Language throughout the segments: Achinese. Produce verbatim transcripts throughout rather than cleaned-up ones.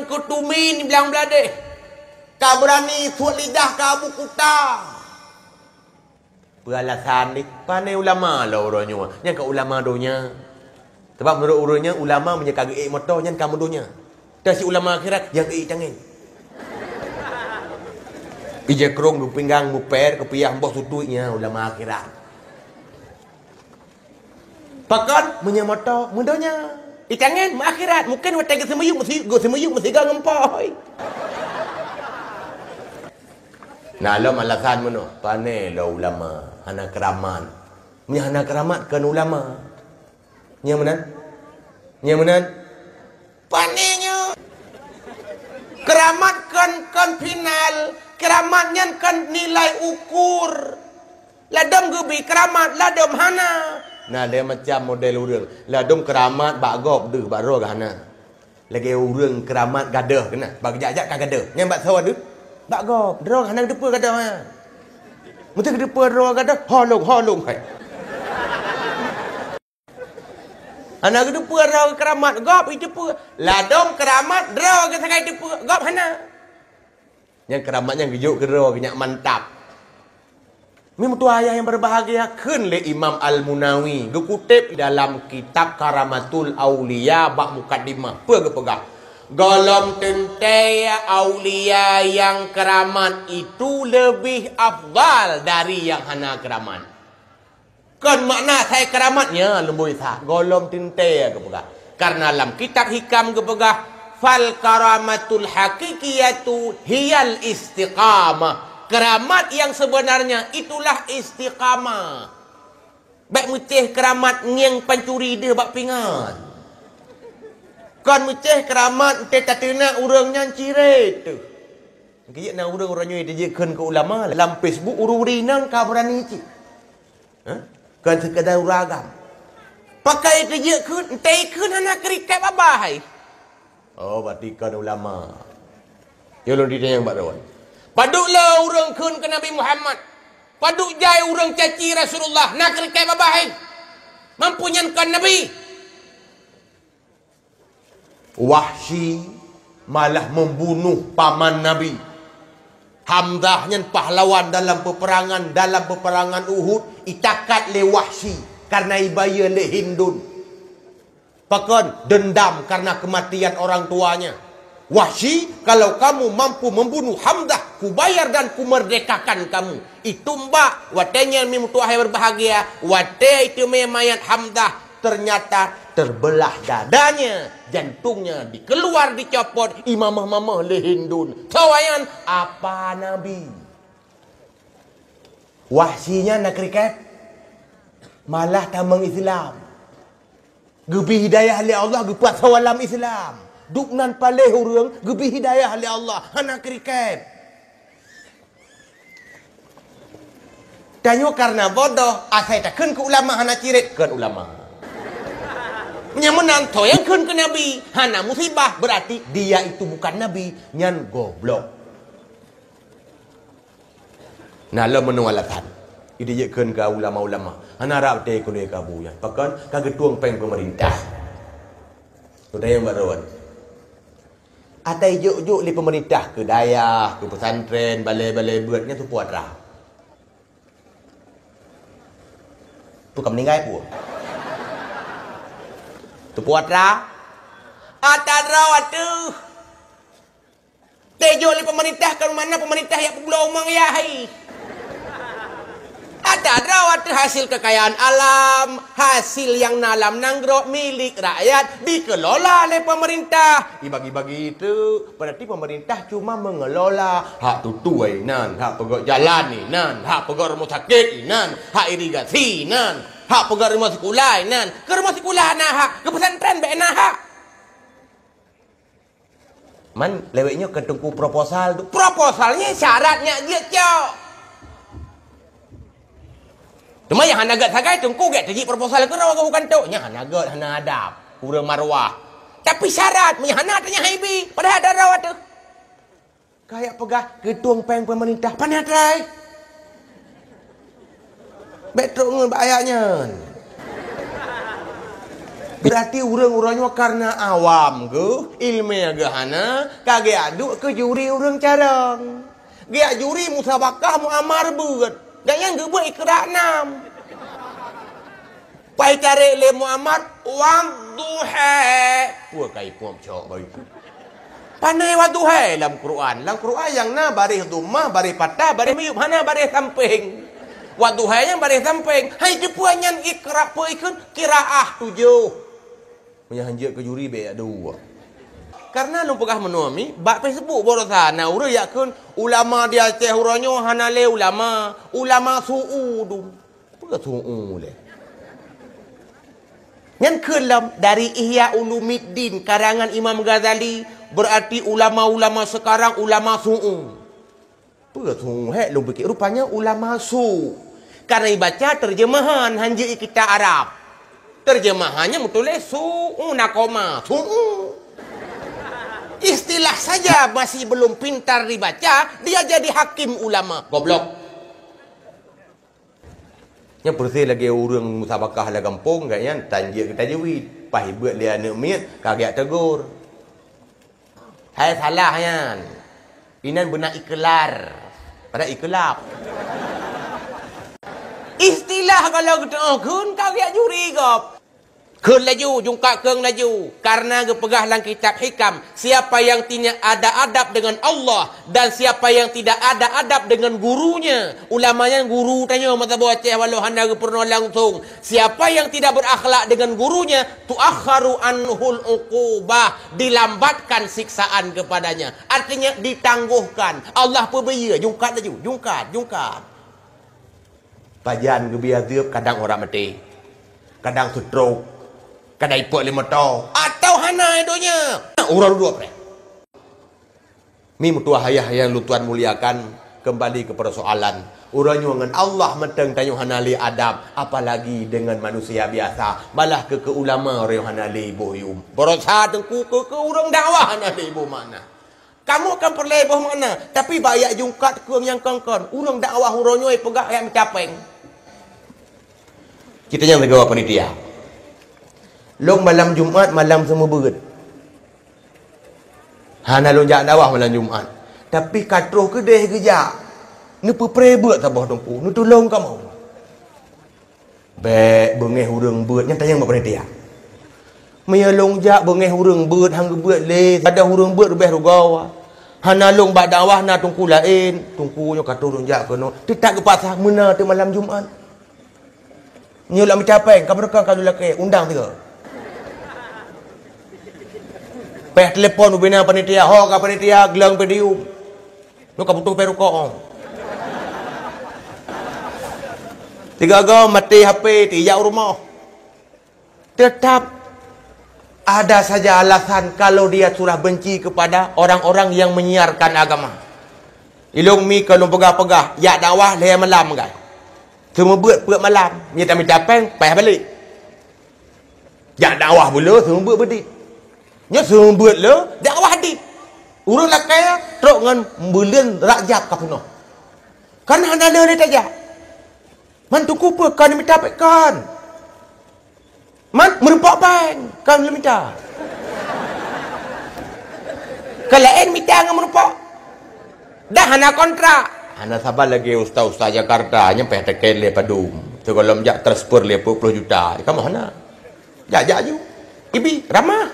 Keu tumi niblang bladeh. Ka beurani suet lidah keu Abu Kuta. Peue alasan deh? Pane ulama lom uroe nyoe. Nyan ka ulama donya. Sabab meunurot ureuëng nyan, ulama meunyoe ka geuék moto, nyan ka meudonya. Tapi ulama akhirat, nyang ék tangen. Ija krong geupinggang, muper, keupiah, boh sutui, nyan ulama akhirat. Pakon meunyoe moto meudonya. Itangen meuakhirat, mungken watée geuseumiyueb meusi-, geuseumiyueb meusigoe ngon pôi. Na lom alasan meunoe, pane lom ulama hana keuramat. Meunyoe hana keuramat kon ulama. Nyang meunan? Nyang meunan? Pane nyoe. Keuramat kon, kon final, keuramat nyan kon nilai ukur. Ladom geubi keuramat, ladom hana. Na lhée macam model ureuëng. Ladom keuramat bak gob deuh, bak droe geuh hana. Lagée ureuëng keuramat gadôh keunan, bak geujak-jak ka gadôh. Nyan bak soe deuh? Bak gob. Droe geuh hana geuteupeue gadôh nyan. Meuseuti geuteupeue droe gadôh, holong, holong hai. Hana geuteupeue droe keuramat, gob iteupeue. Ladom keuramat droe geuh sagai teupeue, gob hana. Nyang keuramat nyang geujok keudroe geuh nyak mantap. Meutuah ayah nyang berbahagia, kheun lé Imam Al-Munawi geukuteb dalam kitab Karamatul Auliya bak mukaddimah, peue geupeugah, golom teuntée aulia nyang keuramat itu leubeh afdal dari nyang hana keuramat. Kon makna asai keuramat nyan leumboi that, golom teuntée geupeugah. Karena lam kitab Hikam geupeugah, "Fal karamatul haqiqiyatu hiyal istiqamah." Keuramat yang sebenarnya itulah istiqamah. Bék meucéh keuramat ngieng pancuri deuh bak pingan. Kon meucéh keuramat teuh tateunak ureuëng nyan cirét teuh. Keujiek na ureuëng uroe nyoe jikheun keu ulama lam Facebook, ureuëng inong ka beurani cit. Hah? Kon seukeudar ureuëng agam. Pakai teujeuet kheun, entée kheun hana keurikat babah hai. Oh, berarti kon ulama. Nyoe lôn ditanyong bak droe. Padub le ureuëng kheun keu Nabi Muhammad? Padub jai ureuëng caci Rasulullah, na keurikat babah hai? Mampu nyan kon Nabi? Wahsyi malah membunuh paman Nabi. Hamzah nyan pahlawan dalam peperangan, dalam peperangan Uhud, itakat lé Wahsyi karena ibayeue lé Hindun. Pakon? Dendam karena kematian orang tuanya. Wahsyi, kalau kamu mampu membunuh Hamzah, kubayar dan kumerdekakan kamu. Itu mbak, watée nyan mi meutuah berbahagia, watée iteumé mayat Hamzah, ternyata terbelah dadanya, jantungnya dikeluar, dicopot, imamah-mamah lé Hindun. Sawayan apa Nabi? Wahsyi nyan na keurikat, malah tamong Islam. Geubri hidayah lé Allah, geupeuasoe lam Islam. Dubnan paléh ureuëng geubri hidayah lé Allah, hana keurikat. Tanyoe karena bodoh, asai takheun keu ulama hana cirét, kon ulama. Nyang meunan, soe nyang kheun keu Nabi hana musibah, berarti dia itu bukan Nabi, nyan goblok. Na lom meunoe alasan. Idéh jeuet kheun keu ulama-ulama. Hana rab tée keulue kabu nyan. Pakon? Ka geutueng péng peumeurintah. Kudayang barô. Atai jok-jok lé peumeurintah keu dayah, keu peusantren, balée-balée beuet nyan tupo atra. Peue ka meuninggai peue? Tupo atra. Atra droe ateuh. Teujoh lé peumeurintah, ka rumoh na peumeurintah jak peubloe umong yah hai. Atra droe ateuh hasil kekayaan alam, hasil nyang na lam nanggroe milék rakyat dikelola lé peumeurintah. Dibagi-bagi teuk, berarti peumeurintah cuma mengelola hak tutue inan, hak peugöt jalan inan, hak peugöt rumoh sakét inan, hak irigasi inan, hak peugöt rumoh sikula inan. Keu rumoh sikula na hak, keu peusantren bék na hak. Man lewat nyoe keu teungku proposal tu. Proposal nyan syarat nyak jeuet cok. Teuma nyang hana gét sagai teungku gét teujik proposal keudroe keu bukan tok. Nyan hana gét, hana adab. Ureuëng maruah. Tapi syarat, meunyo hana tanyah ibi, padahai ada rawat tu. Kayak peugah keutueng péng peumeurintah, pane atra ai? Bék trok ngon bak ayat nyan. Berarti ureuëng-ureuëng nyoe karena awam geuh, iéleumé geuh hana, ka geuduek keu juri ureuëng carông. Geujak juri musabakah muamar beuet. Gobnyan geubeuet Iqra enam. Pai tarek lé muamar, "Wadduha." Peue kai pom cok bayi. Pane wadduha lam Quran? Lam Quran nyang na baréh dhammah, baréh fathah, baréh miyueb, hana baréh sampéng. Wadduha nyang baréh sampéng. Hai, teupeue nyan Iqra, peue ikheun? Qiraah tujoh. Meunyoe hanjeuet keu juri, bék yak dua. Karena lôn peugah meunoe mi, bak Facebook baroesa na ureuëng yak kheun, ulama di Aceh uroe nyoe hana lé ulama, ulama su'u dum. Peue su'u lé? Nyan kheun lom dari Ihya Ulumuddin karangan Imam Ghazali, berarti ulama-ulama sekarang ulama su'u. Peue su'u hék lôn pike? Rupanya ulama su. Karena ibaca terjemahan, hanjeuet kitab Arab. Terjemahannya meutuléh su'u na koma, su'u. Istilah saja masih belum pintar dibaca, dia jadi hakim ulama. Goblok. Nyan peureuséh lagée ureuëng musabakah lam gampông, gobnyan tan jeuet keu tajwid. Paih beuet lé aneuëk miet, ka geujak tegur. Hai salah nyan. Inan beuna iklar. Padahai iklab. Istilah kalau geuteu'oh kheun ka geujak juri gob. Kheun laju, jungkat keueng laju. Karena geupeugah lam kitab Hikam, siapa yang tidak ada adab dengan Allah dan siapa yang tidak ada adab dengan gurunya. Ulama nyan guru tanyoe meusaboh Aceh walau hana geupeurunoe langsung. Siapa yang tidak berakhlak dengan gurunya, tuakharu anhul uqubah, dilambatkan siksaan kepadanya. Artinya ditangguhkan. Allah peubiyeu, jungkat laju, jungkat, jungkat. Pajan geubiyeu teuk, kadang urat maté, kadang stroke, kadang ipok lé moto, atau hana donya. Uroe dudoe preh. Mi meutuah ayah nyang lôn tuan muliakan, kembali ke persoalan. Uroe nyoe ngon Allah mantong tanyoe hana lé adab, apalagi dengan manusia biasa. Balah keu, keu ulama uroe nyoe hana lé iboh yum. Baroesa teungku keu, keu ureuëng dakwah hana lé iboh makna. Kamoe kan peureulée iboh makna, tapi bak yak jungkat keueng nyang kon-kon. Ureuëng dakwah uroe nyoe peugah yak mita péng. Kita nyang teugawa panitia. Lôn malam Jumat malam seumeubeuet. Hana lôn jak dakwah malam Jumat. Tapi ka troh keudeh geujak. Neupeupreh beuet saboh teungku, neutulông kamoe. Bék beungéh ureuëng beuet, nyan tanyong bak panitia. Meunyoe lôn jak beungéh ureuëng beuet, han geubeuet lé, ada ureuëng beuet leubeh rugoe. Hana lôn bak dakwah na teungku laén, teungku nyoe ka troh lôn jak keunoe. Teutab geupaksa meuna teuk malam Jumat. Nyoe lam mita péng, ka beureukan ka lôn lakée, undang sigoe. Péh telepon ubena panitia, ho ka panitia, gleueng podium. Nyoe ka butoh péng rukok, oh. Tiga go maté H P, tijak u rumoh. Tetap ada saja alasan kalau dia sudah benci kepada orang-orang yang menyiarkan agama. Ilong mi kalau peugah-peugah, yak dakwah lhée malam kan. Seumeubeuet peuet malam, nyoe tamita péng, payah balek. Jak dakwah buleuen seumeubeuet beudit. Nyoe seumeubeuet le dakwah dit. Ureuëng lakée trok ngon buleuen Rajab ka peunoh. Kan hana le tajak. Man teungku peue kan mita péng kan. Man meureumpok péng kan le mita. Ka laén mita ngon meureumpok. Dah hana kontrak. Hana saban lagée ustaz-ustaz Jakarta nyang payah teuken lé padum. Sigohlom jak transfer lé peuet ploh juta. Kamoe hana. Jak, jak aju. Ibi, ramah.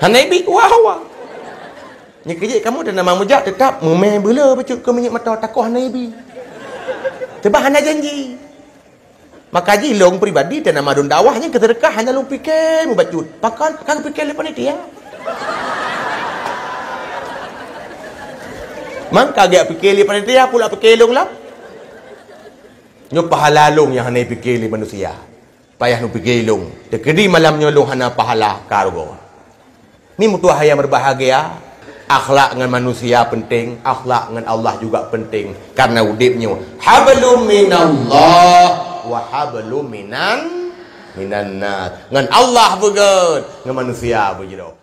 Hana ibi, wah, wah. Nyeukeujiek kamoe teunama meujak teutap meumé beuleu bacut keu minyeuk mata takoh hana ibi. Sebab hana janji. Maka jih lôn pribadi teunama dun dakwah nyang keuseudeukah hana lôn pike meubacut. Pakon ka geupike lé panitia. Mangka geupike lé panitia pula pike lôn lam. Nyoe pahala lôn nyang hana pike lé manusia. Payah neupike lôn. Teukeudi malam nyoe lôn hana pahala ka rugoe. Ni meutuah nyang berbahagia, akhlak ngon manusia penting, akhlak ngon Allah juga penting. Karena udeb nyoe hablum minallah wa hablum minan minan nas. Ngon Allah beugét, ngon manusia beujroh.